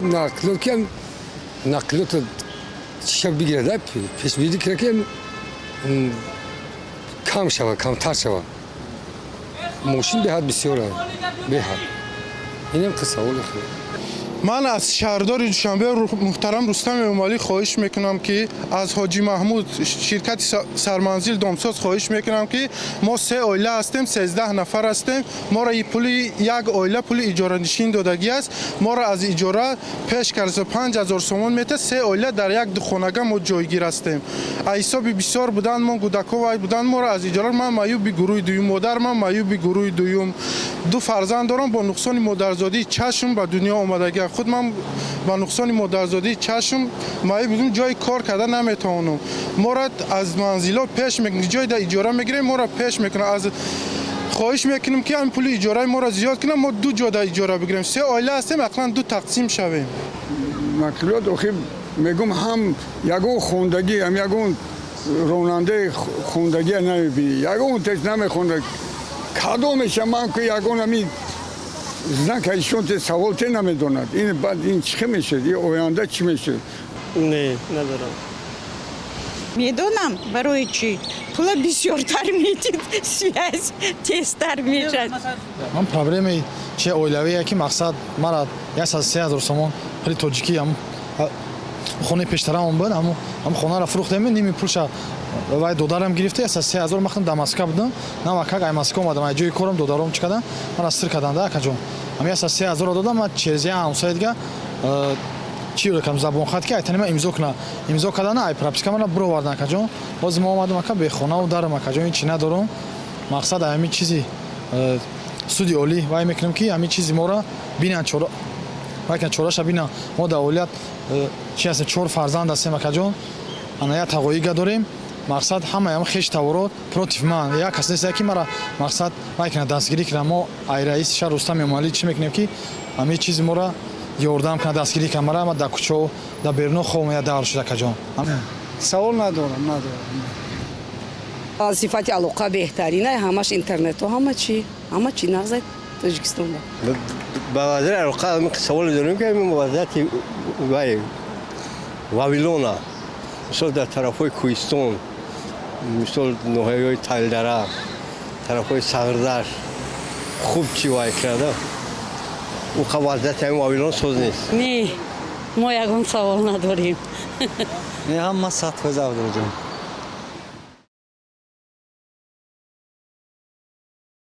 Нақлиёт ки нақлиёт чиша бигирад, пешбинӣ кунад, ки кам шавад, камтар шавад. Мошин беҳад бисёра, беҳад. Инам саволи хеле. Ман аз шаҳрдори Душанбе муҳтарам Рустам Эмомалӣ хоҳиш мекунам, ки аз Ҳоҷӣ Маҳмуд, ширкати Сарманзил Домсоз хоҳиш мекунам, ки мо се оила ҳастем, 13 нафар ҳастем. Моро пули як оила пули иҷоранишин додагӣ аст. Моро аз иҷора пеш карда 5000 сомон мета. Се оила дар як духонага мо ҷойгир ҳастем. Аз ҳисоби бисёр будан мо, кӯдако вай будан, моро аз иҷора. Ман маъюби гурӯҳи дуюм, модар ман маъюби гурӯҳи дуюм, ду фарзанд дорам, бо нуқсони модарзодии чашм ба дунё омадагӣ. Худ ман ба нуқсони модарзодии чашм маъюб будум, ҷои кор карда наметавонам. Моро аз манзило пеш мекунад, ҷой дар иҷора мегирем, моро пеш мекунад. Аз хоҳиш мекунем, ки ҳамин пули иҷораи моро зиёд кунам, мо ду ҷо дар иҷора бигирем. Се оила ҳастем, ақлан ду тақсим шавем. Нақлиёт охи мегум, ҳам ягон хондагӣ, ҳам ягон ронандаи хондагия намебинӣ, ягон тез намехонда. Кадомеша ман ки ягон ами знак ишон те савол те намедонад. Ин баъд ин чӣ мешавад, ин оянда чӣ мешавад? Не, надорам. Медонам, барои чӣ. Пула бисёртар медид, связь тезтар мешад. Ман проблемаи чи оилавие, ки мақсад мара 103 000 сомон пули тоҷикӣ ам хонаи пештарамон буд, ҳам хонаро фурӯхтем, ними пулша вай додарам гирифта, 103 000. Махтам дар Москва будам, навакак ай Москва омадам, ай ҷои корам додаром чӣ кардам, мара сир карданд да, акаҷон. Ам 103 000-ро додам. Ман через я ҳамсоя дига чӣ ракам забонхат ки айтани ман имзо куна, имзо кардана, ай прописка мана бировардан, акаҷон. Ҳозир мо омадам, ака, бехонаву дарам, акаҷон, ҳечи надорам. Мақсад ҳамин чизи суди олӣ вай мекунем, ки ҳамин чизи моро бинанд, чора вай кунанд, чораша бинанд. Мо дар оилат чи ҳастем, чор фарзанд ҳастем, акаҷон. Ана як тағоига дорем. Мақсад ҳамаи хеш таворот против ман, як кас нест, ки мара мақсад вай кунад, дастгирӣ кунад. Мо ай раиси шаҳр Рустам Эмомалӣ чӣ мекунем, ки ҳамин чизи моро ёрдам кунад, дастгирӣ кунад мара. Ма дар кӯчао, дар беруно хобам, я давр шуда, акаҷон. Савол надорам, надорам. Сифати алоқа беҳтарина, ҳамаш интернету, ҳама чӣ, ҳама чӣ нағза Тоҷикистон. Ба вазири алоқа саволе дорем, ки вазъияти вай Вавилона, мисол, дар тарафҳои кӯҳистон, мисол, ноҳияҳои Талдара, тарафҳои Сағрдашт хуб чӣ вай карда, уқа вазъияти ҳамин Вавилон соз нест. Не, мо ягон савол надорем. Не, ҳама 100% Абдулҷон.